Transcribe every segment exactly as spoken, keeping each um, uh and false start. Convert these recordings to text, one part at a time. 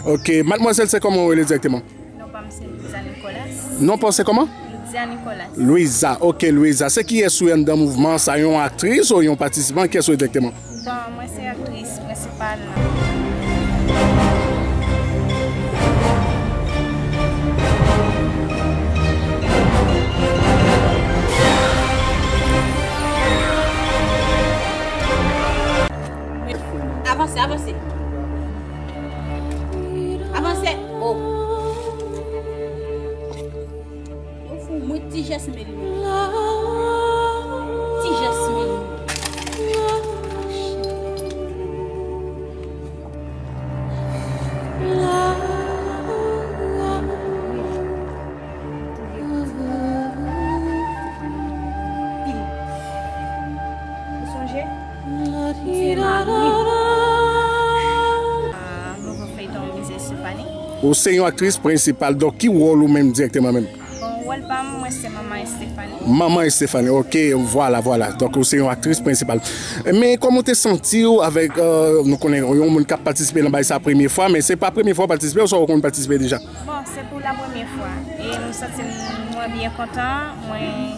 Ok, madmwazèl, se kòman w rele dirèkteman? Non pa m se Louisa Nicolas. Non pa w se kòman? Louisa Nicolas. Louisa, ok, Louisa. Se kiyès ou ye anndan mouvman sa, yon aktris ou yon patisipan? Kiyès ou ye dirèkteman? Bon, mwen se aktris prensipal nan. Avanse, avanse. Avanse. Oh. Ou fou, mwen ti jès men li. Ti jès men li. Ou sonje? Se mari. Ah, nouvo feyton Mize Estefani. Ou se yon aktris prensipal, donk ki wòl ou menm dirèkteman menm? Bon, wòl pa m, mwen se manman Estefani. Manman Estefani, ok, vwala, vwala. Donk ou se yon aktris prensipal. Men kòman w te santi w avèk, euh, nou konnen yon moun k ap patisipe nan bagay sa premye fwa, men se pa premye fwa w patisipe, oswa w konn patisipe deja? Bon, se pou la premye fwa. E m santi m, mwen byen kontan, mwen,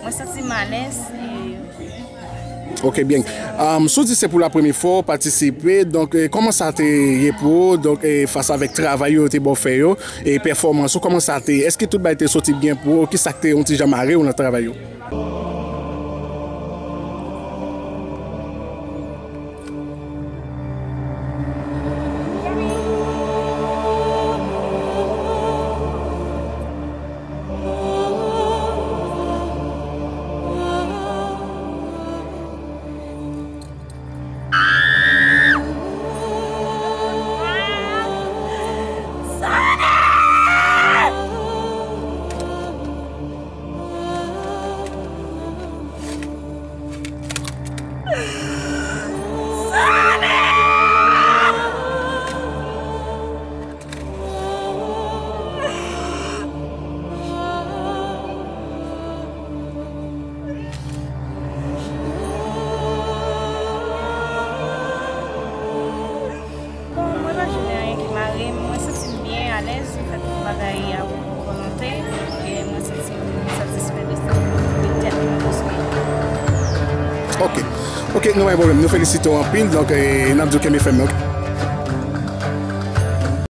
mwen santi m alèz. E Ok, byen. Um, si w di se pou la premye fwa w patisipe, donk, eh, kòman sa te ye pou ou, donk, eh, fas avèk travay yo te ba w fè yo, e pèfòmans ou, kòman sa te ye? Èske tout bagay te soti byen pou ou? Kisa k te yon ti jan mare w nan travay yo? Bon, mwen pa jwenn anyen ki mare m, mwen santi m byen alèz, m fè tout bagay ak volonte, e mwen santi m satisfè de sa. Li tèlman respè. Ok. Ok, nou pa gen pwoblèm. Nou felisite w anpil, donk, eh, n ap di w kenbe fèm, ok?